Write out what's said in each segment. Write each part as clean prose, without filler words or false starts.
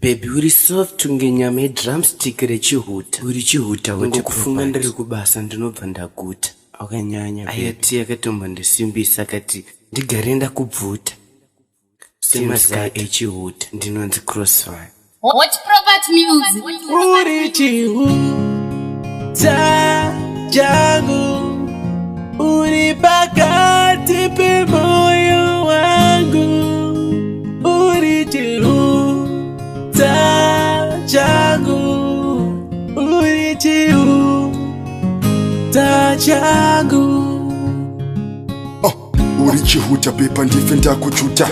Baby uri soft kunge nyama yedrumstick rechihuta. Uri chihuta hute. Kufunga ndiri kubasa ndinobva ndaguta. Wakanyanya. Ayati yakatombondisimbisa akati ndigare ndakubvuta. Semazai echihuta ndinonzi Crossfire. Hot Property Music. Uri chihuta changu, uri pakati pemoyo wangu, uri chihuta changu, uri chihuta changu. Uri chihuta pepa, ndife ndakuchuta,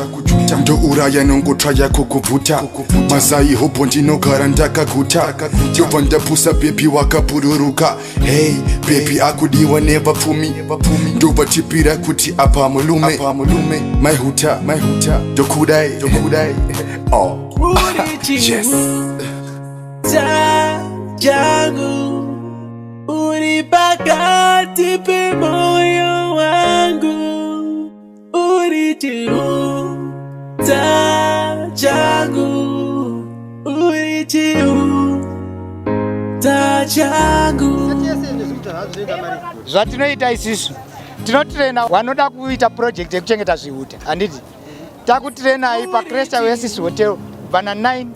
ndouraya nongotsvaya kukubvuta mazai hopo, ndinogara ndakaguta, ndobva ndapusa baby, wakapururuka. Hey baby, akudiwa nevapfumi, ndobva tipira kuti apa mulume maihuta maihuta, ndokudai ndokudai, oh. Uri Yes. chihuta changu, uri pakati pemoyo wangu, uri chihuta changu, uri chihuta changu. Zvatinoita isisu, tinotraina vanoda kuita project yekuchengeta zvihuta, handiti? Takutrainai paCresta Oasis Hotel kubva na9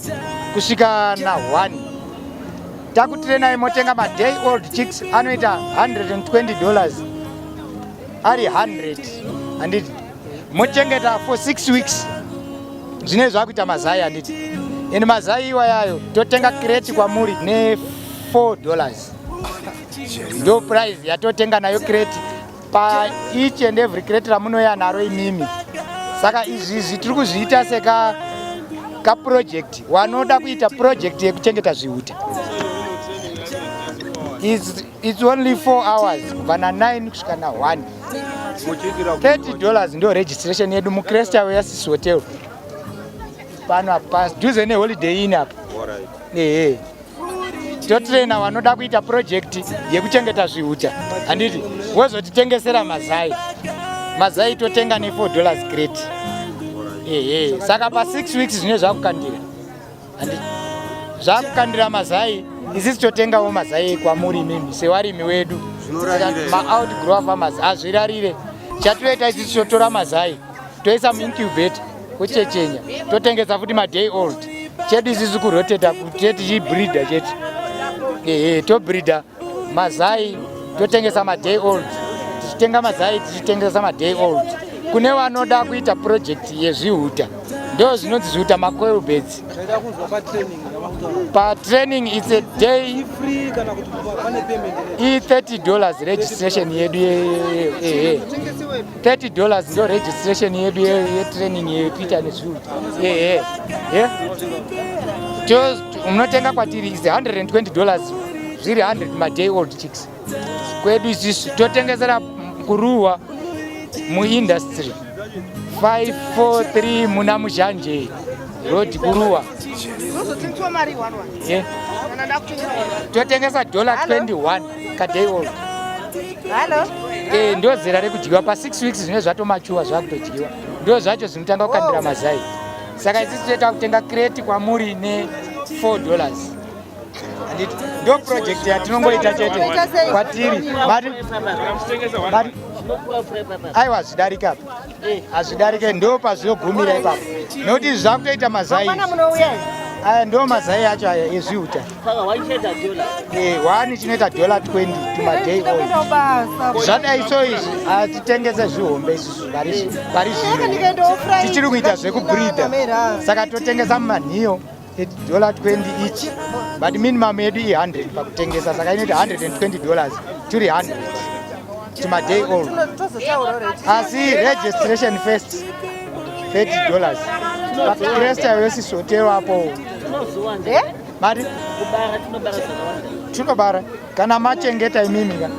kusvika na1. Takutrainai, motenga maday old chicks, anoita $120 ari 100, handiti? Mochengeta for 6 weeks, zvinenge zvakuita mazai, handiti? And mazai iwayayo totenga crate kwamuri ne$4, ndo price yatotenga nayo crate pa each and every crate ramunoya naro imimi. Saka izvizvi tiri kuzviita seka kaproject, wanoda kuita project yekuchengeta zvihuta. It's only 4 hours, kubva na9 kusvika na1. $30 ndo registration yedu muCresta Oasis Hotel pano apa, padhuze neHoliday Inn apa. Ehe, totraina vanoda kuita project yekuchengeta zvihuta, handiti? Wozotitengesera mazai. Mazai totenga ne$4 crate. Ehe, saka pa6 weeks zvine zvakukandira, handiti? Zvakukandira mazai, isisi totengawo mazai kwamuri imimi sewarimi wedu, maoutgrower farmers. Hazvirarire. Chatoita isisi, totora mazai, toisa muincubator, kuchechenya, totengesa futi maday old. Chedu isisi kuroteta kuti tichibreeda chete. Ehe, tobreeda mazai, totengesa maday old, tichitenga mazai, tichitengesa maday old kune vanoda kuita project yezvihuta. Ndo zvinonzi zvihuta, maquail birds. Patraining it's a day, i$30 registration yedu. Ehe, $30 ndo registration yedu yetraining yekuita nezvihuta. Ehe, munotenga kwatiri is $120 zviri 100 maday old chicks. Kwedu isusu totengesera kuruwa muIndustry 543 muna Muzhanje Road, kuruwa. Totengesa $21 kaday old. Ndo zera rekudyiwa pa6 weeks, zvinenge zvatomachuwa, zvakutodyiwa, ndo zvacho zvinotanga kukandira mazai. Saka isisi toita kutenga crate kwamuri ne$4, handiti? Ndo project yatinongoita chete kwatiri. Mati mati aiwa, zvidarike apa, hazvidarike, ndo pazvinogumira ipapo, nokuti zvakutoita mazai aya, ndo mazai acho aya ezvihuta. One chinoita $20 tumaday old. Zvadai so izvi hatitengese zvihombe isusu pari zvino, tichiri kuita zvekubreeda. Saka totengesa mumanhiyo $20 each, but minimum yedu i100 pakutengesa. Saka inoita $120 turi 100 tumaday old, asi registration first $30 paCresta Oasis Hotel apo. Mari tinobara kana machengeta imimi ka.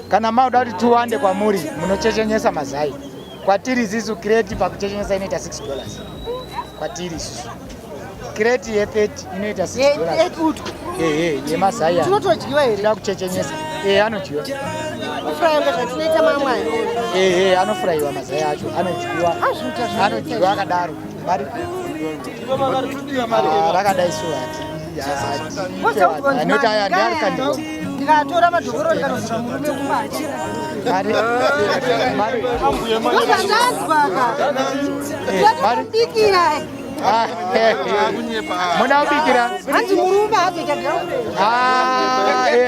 Kana mauda kuti tiwande kwamuri, munochechenyesa mazai kwatiri isusu. Crate pakuchechenyesa inoita $6 kwatiri isusu. Crate ye30 inoita $6. Ehe, yemazai aya. Tinotodyiwa here? Tida kuchechenyesa. Ehe, anodyiwa. Kufuraya zvatinoita mamwe. Ehe, anofurayiwa mazai acho, anodyiwa. Azviita. Anodyiwa akadaro. Mari. Ah, rakadai so hati anoti aya ndearikandiwa ndikatora madhokoro ndikanozora murume kumachira ndozvandazwa ka ndakubikira muda kubikira hanzi murume hazoita girlfriend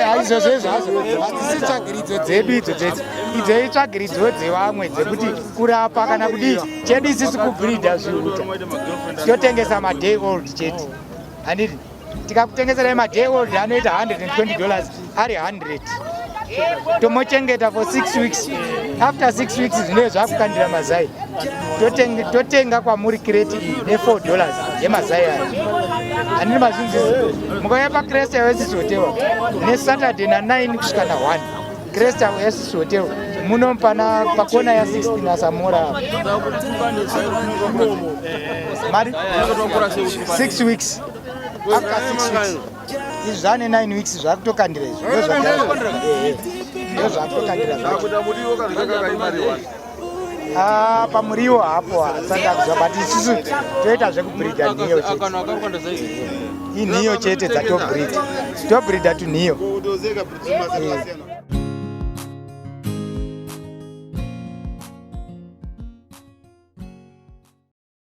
haizvozvo izvo hazvo hadzisi tsvagiridzo dzedu idzo dzedzi idzo itsvagiridzo dzevamwe dzekuti kurapa kana kudii. Chedu isisi kubreeda zvihuta, totengesa maday old chete, handiti? Tikakutengeserai maday old anoita $120 ari 100, tomochengeta for 6 weeks. After 6 weeks zvinenge zvakukandira mazai. Totenga kwamuri crate iyi ne$4 yemazai ayo, handini? Mazvinzisi, mukauya paCresta Oasis Hotel neSaturday na9 kusvika na1, Cresta Oasis Hotel muno pana pakona ya16 naSamora. Mari 6 weeks, after 6 weeks izvi zvane 9 weeks zvakutokandira. Izvi ndo zvakutokandira zvacho. Ah, pamuriwo hapo hatisati, but isusu toita zvekubreeda nhiyo chete. Inhiyo chete dzatobreeda, tobreeda tunhiyo.